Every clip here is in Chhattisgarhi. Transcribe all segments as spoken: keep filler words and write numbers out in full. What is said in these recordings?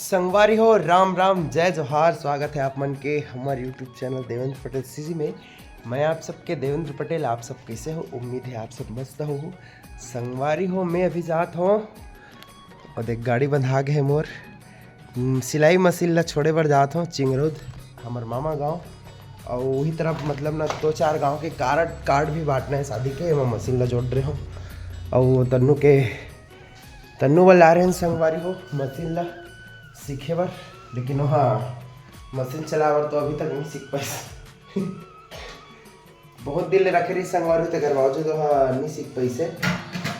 संगवारी हो, राम राम, जय जोहार। स्वागत है आप मन के हमर YouTube channel Devendra Patel CG में। मैं आप सबके देवेंद्र पटेल। आप सब कैसे हो? उम्मीद है आप सब मस्त हो। संगवारी हो, मैं अभी जात हो और देख, गाड़ी बंधा गे हे मोर। हम्म, सिलाई मशीन ला छोड़े बर जात हो चिंगरौद, हमर मामा गांव। और वही तरफ, मतलब ना, दो चार गांव के कार्ड कार्ड भी बांटना है शादी के, एमा मशीन ला जोड़ रहे हो। और तन्नू के तन्नू वाला आ रहे हैं संगवारी हो मशीन ला सीखे बर, लेकिन वहाँ मशीन चलाए बर तो अभी तक नहीं सीख पाइस। बहुत दिन ले रखे रही संगवारी हो, तेकर बावजूद वहाँ नहीं सीख पाइस हे,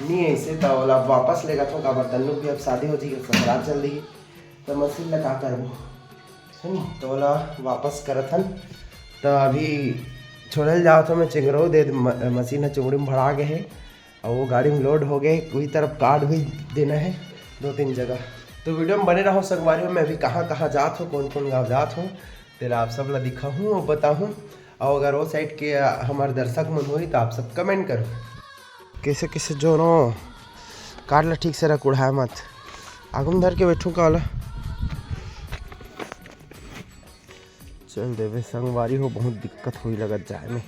नहीं ऐसे तो ओला वापस लेगा तो काबर तन्नू भी अब शादी हो जाएगी, ससुराल चल देगी, तो मशीन ला का करबो, सुन तो ओला वापस करत हन। तो अभी छोड़ल जाओ तो मैं चिंगरऊ दे म-, मशीन ह चुमड़ी में भरा गए है। और वो गाड़ी में लोड हो गए, वही तरफ कार्ड भी देना है दो तीन जगह। तो वीडियो में बने रहो संगवारी हो, मैं अभी कहाँ कहाँ जात हूँ, कौन कौन गाँव जात हूँ, तेला आप सब ला दिखाहूँ और बताहूँ। और अगर वो साइड के, आ, हमारे दर्शक मन होही तो आप सब कमेंट करो। कैसे कैसे जोनो कार्ड ला ठीक से रख, उड़ाए मत। आगू में धर के बैठू का वाला। चल देवे संगवारी हो, बहुत दिक्कत होई लगत जाए में,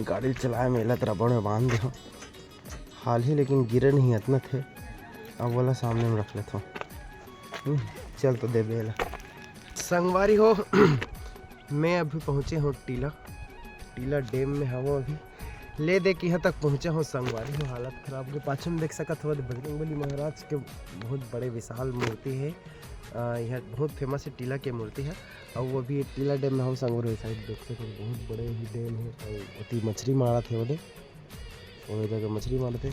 गाड़ी चलाए में। एला त रबड़ में बांध दे हो हाल ही, लेकिन गिरे नहीं अतना थे। अब वाला सामने में रख लेता हूँ। हम्म, चल तो देवे एला। संगवारी हो, मैं अभी पहुँचे हूँ टीला, टीला डैम में हवो अभी। ले दे कि यहाँ तक पहुँचे हूँ संगवारी हो, हालत खराब के। पाछू में देख सकत हो बजरंग बली महाराज के बहुत बड़े विशाल मूर्ति है। अ, यहाँ बहुत फेमस है टीला के मूर्ति है। और वो भी टीला डैम में हम संगवारी हो, साइड देख सकत हो बहुत बड़े ही डैम है। और ओती मछली मारत है ओदे, वो जगह मछली मारत है।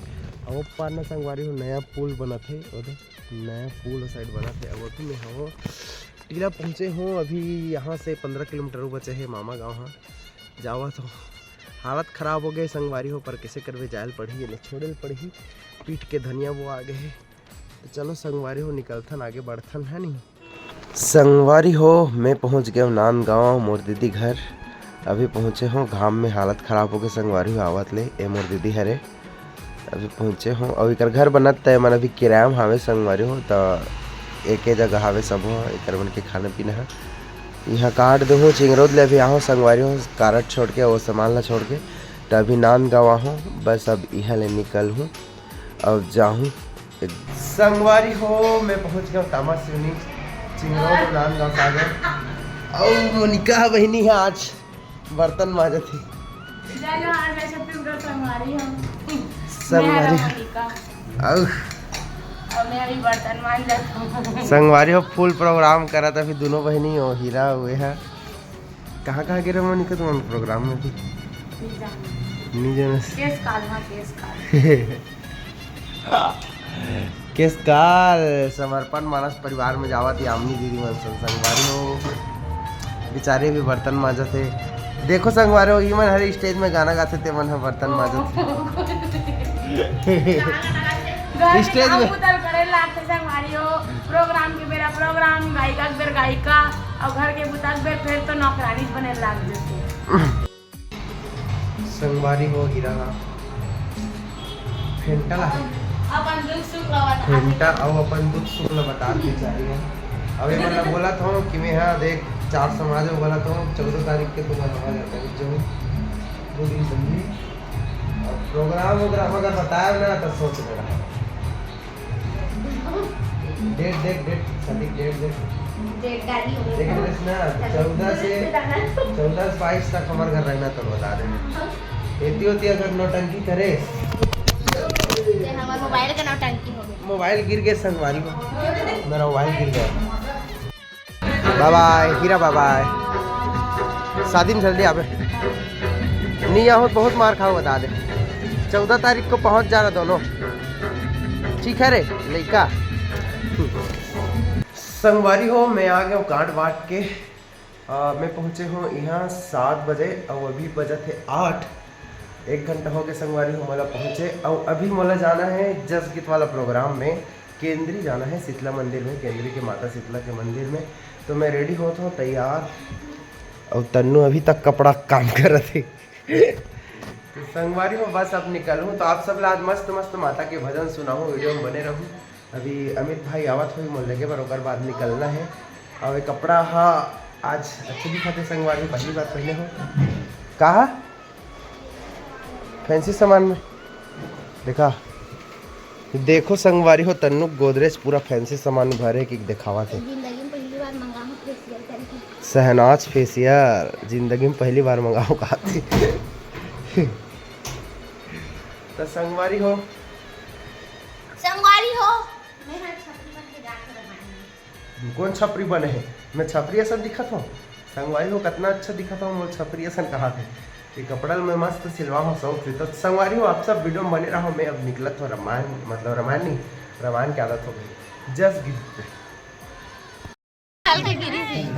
और वो पार ना संगवारी हो नया पुल बनत है, ओदे नया पुल साइड बनत है। और अभी मैं हवो टीला पहुँचे हूँ, अभी यहाँ से पंद्रह किलोमीटर बचे है मामा गाँव। हाँ, जावा तो हालत खराब हो गए संगवारी हो, पर कैसे करबे, जायल पड़ही, एला छोड़े ल पड़ही। पीठ के धनिया वो आ गए है। तो चलो संगवारी हो, निकलथन, आगे बढ़थन, है नहीं? संगवारी हो, मैं पहुँच गया नांदगांव, मोर दीदी घर। अभी पहुँचे हो, घाम में हालत खराब हो गए संगवारी हो, आवत ले, ए मोर दीदी हरे। अभी पहुँचे हो, अउ एकर घर बनत त एमन अभी किराया में हावे संगवारी हो, त एके जगह हावे सबो, एकर मन के खाना पीना है। यहाँ काट दे हो, चिंगरौद ले अभी आहो संगवारी हो, कारड छोड़ के, वो सामान ला छोड़ के, त अभी नांदगांव आहो, बस अब यहाँ ले निकल हूँ, अब जाहूँ। संगवारी हो, मैं पहुँच गया तामा सिवनी, चिंगरौद नांदगांव सागर। अउ मोनिका बहिनी है आज बर्तन माजत ही। जय जोहार, जय छत्तीसगढ़ संगवारी हो। संगवारी। मैं हरा मोनिका। अउ। और मैं अभी बर्तन मांजत हूँ। संगवारी हो, फुल प्रोग्राम करत अभी दोनों बहिनी हो, हीरा हुए है। कहाँ कहाँ गिरे मोनिका तुम प्रोग्राम में भी? नहीं जाने। नहीं जाने। केस काल, हाँ, केस काल। केस काल समर्पण मानस परिवार में जावत यामिनी दीदी मन संग संगवारी हो। बेचारे भी बर्तन मांजत हे। देखो संगवारी हो, इमन हर स्टेज में गाना गाथे, ते मन ह बर्तन मांजत हे। स्टेज में। उतल करे लागथे संगवारी हो, प्रोग्राम के बेरा प्रोग्राम, गायिका के बेर गायिका, और घर के बुता के बेर फिर तो नौकरानी बने लाग जथे। संगवारी हो हीरा हा। फेंटा ला। अपन दुख सुख ला बता। फेंटा अउ अपन दुख सुख ला बता के चाही है। अब ये मतलब बोला था कि मैं हाँ देख चार समाज में बोला था चौदह तारीख के तुम्हारा हवा जाता है जो दो दिन पहले। और प्रोग्राम वोग्राम अगर बताया ना तो सोच रहा। डेट, डेट, डेट, सटीक डेट, डेट। डेट डाली हो गई। देख लेस ना, चौदह से, चौदह से बाईस तक हमारे घर रहना तो बता दे। हाँ। एती ओती अगर नौटंकी करे। ये हमारे मोबाइल का नौटंकी हो गई। मोबाइल गिर गए संगवारी को। मेरा मोबाइल गिर गया। बाय बाय, हीरा बाय बाय। शादी में जल्दी आवे। नहीं आहो, बहुत मार खाओ, बता दे। चौदह तारीख को पहुंच जाना दोनों। ठीक है रे, लइका। संगवारी हो, मैं आ गया हूँ काट वाट के। आ, मैं पहुँचे हूँ यहाँ सात बजे और अभी बजत है आठ। एक घंटा हो गया संगवारी हो मोला पहुँचे। और अभी मोला जाना है जस गीत वाला प्रोग्राम में। केंद्री जाना है शीतला मंदिर में, केंद्री के माता शीतला के मंदिर में। तो मैं रेडी होत हूँ, तैयार। और तन्नू अभी तक कपड़ा काम करत है। तो संगवारी हो, बस अब निकलूँ, तो आप सब ला आज मस्त मस्त माता के भजन सुनाहूँ, वीडियो में बने रहूँ। अभी अमित भाई आवत होही मोर लेगे बर, ओकर बाद निकलना हे। अउ ये कपड़ा हा आज अच्छा दिखत हे संगवारी, पहली बार पहने हो। कहा फैंसी सामान में देखा, देखो संगवारी हो, तन्नू गोदरेज पूरा फैंसी सामान भरे के देखावत हे। जिंदगी में पहली बार मंगाहूं फेशियल करके। शहनाज फेशियल जिंदगी में पहली बार मंगाहूं कहाथे। तो संगवारी हो, संगवारी हो, मैं हर छपरी बन के जाके रमायन में। कौन छपरी बने हे? मैं छपरी असन दिखत हूँ? संगवारी हो, कितना अच्छा दिखत हूँ, मोर छपरी असन कहाथे। ये कपड़ा ल मैं मस्त सिलवा हूँ शौक से। तो संगवारी हो, आप सब वीडियो में बने रहो। मैं अब निकलत हूँ रमायन, मतलब रमायन नहीं, रमायन की आदत हो गई, जस गीत पे।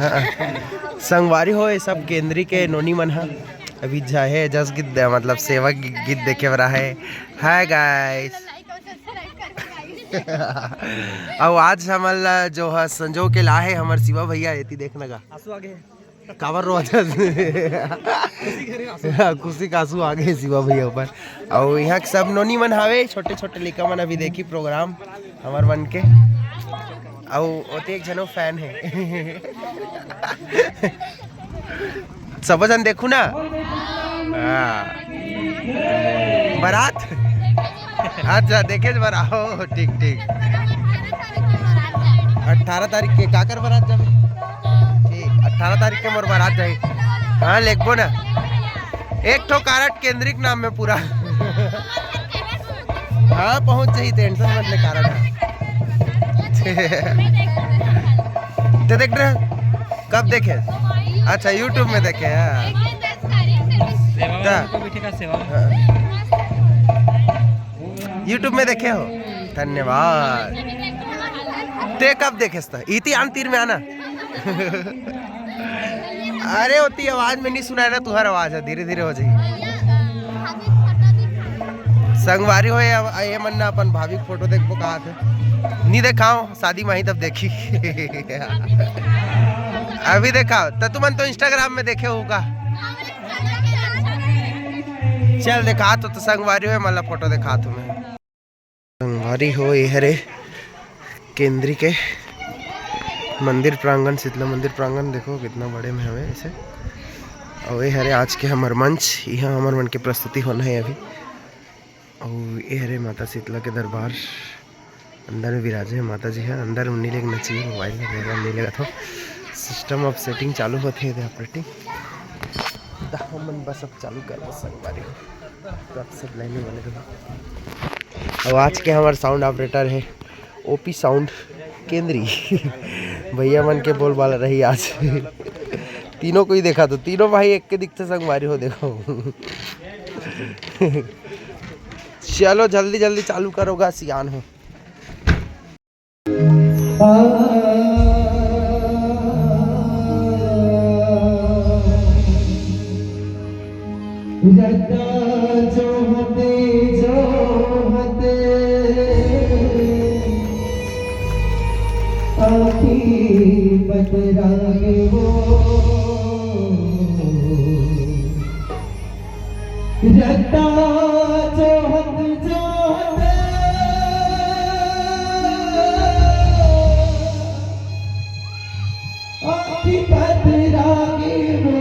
हाँ। संगवारी हो, ये सब केंद्री के नोनी मन ह अभी जाहे जस गीत दे-, मतलब सेवा गी-, गीत देखे बर आहे। Hi guys. अउ आज हमन ला जो ह संजो के ला हे हमर शिवा भैया, एती देखना गा। आंसू आ गे। काबर रोवत हस? खुशी के आंसू। हाँ, खुशी के आंसू आ गे शिवा भैया ऊपर। अउ यहाँ के सब नोनी मन हावे, छोटे छोटे लइका मन अभी देखी प्रोग्राम हमर मन के। अउ ओती एक झनो फैन हे। सबो झन देखू ना। हाँ। बारात? अच्छा, देखे बर आओ, ठीक, ठीक। अठारह तारीख के काकर बारात जाबे? ठीक, अठारह तारीख के मोर बारात जाही। हाँ, लेखबो ना। एक ठो कारड केंद्रिक नाम में पूरा। हाँ, पहुँच जाही, tension मत ले, कारड है। ते देख रहे? कब देखे? अच्छा, YouTube में देखे हैं। सेवा ता? वाला को भी ठीक है, सेवा में। हाँ। YouTube में देखे हो? धन्यवाद। ते कब देखे त? इती आन तीर में आना। अरे, ओती आवाज में नहीं सुनाय ना, तुहर आवाज है, धीरे धीरे हो जाही। संगवारी हो, ये, ये मन ना अपन भाभी के फोटो देखबो कहाथे। नहीं देखाओ, शादी में ही तब देखी। अभी देखाओ, त तुमन तो Instagram में देखे होगा। चल देखात हो तो संगवारी हो, मला फोटो देखात हो मैं। संगवारी हो, ये हरे केंद्री के मंदिर प्रांगण, शीतला मंदिर प्रांगण देखो कितना बड़े में हवे ऐसे। अउ ये हरे आज के हमर मंच, इहाँ हमर मन के प्रस्तुति होना है अभी। अउ ये हरे माता शीतला के दरबार, अंदर में विराजे है माता जी है। अंदर में नी लेगना चाहिए, मोबाइल में लेगा, नी लेगा तो system of setting चालू होथे, एदे operating। त हमन बस अब चालू करबो संगवारी हो, तो आप सब लाइन में बने रहो। अउ आज के हमर sound operator है ओपी साउंड केंद्री। भैया मन के बोलबाला रही आज। तीनों कोई देखा तो, तीनों भाई एक के दिखते संगवारी हो, देखो। चलो जल्दी जल्दी चालू करो गा, सियान हो। रद्दा जोहते जोहते आँखी पतरा गे वो। रद्दा जोहत जोहत आँखी पतरा गे वो।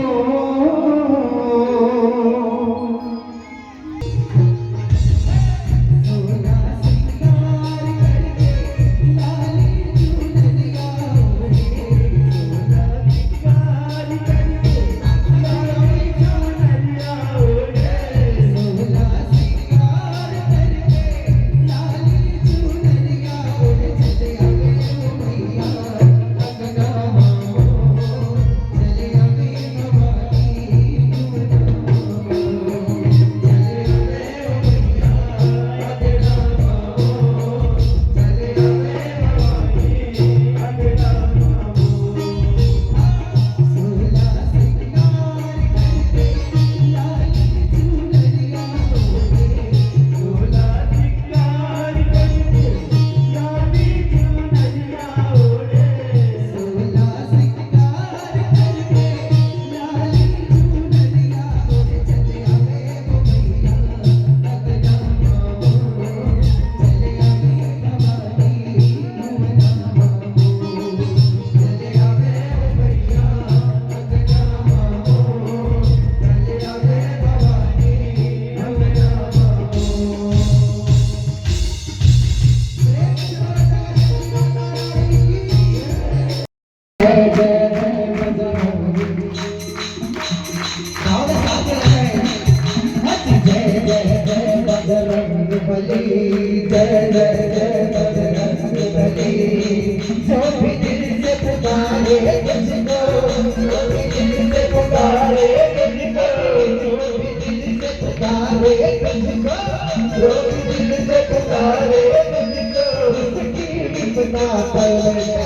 जय जय जय बजरंग बली। जो भी दिल से पुकारे तुझको, जो भी दिल से पुकारे तुझको, जो भी दिल से पुकारे तुझको, जो भी दिल से पुकारे तुझको, उसकी विपदा पल में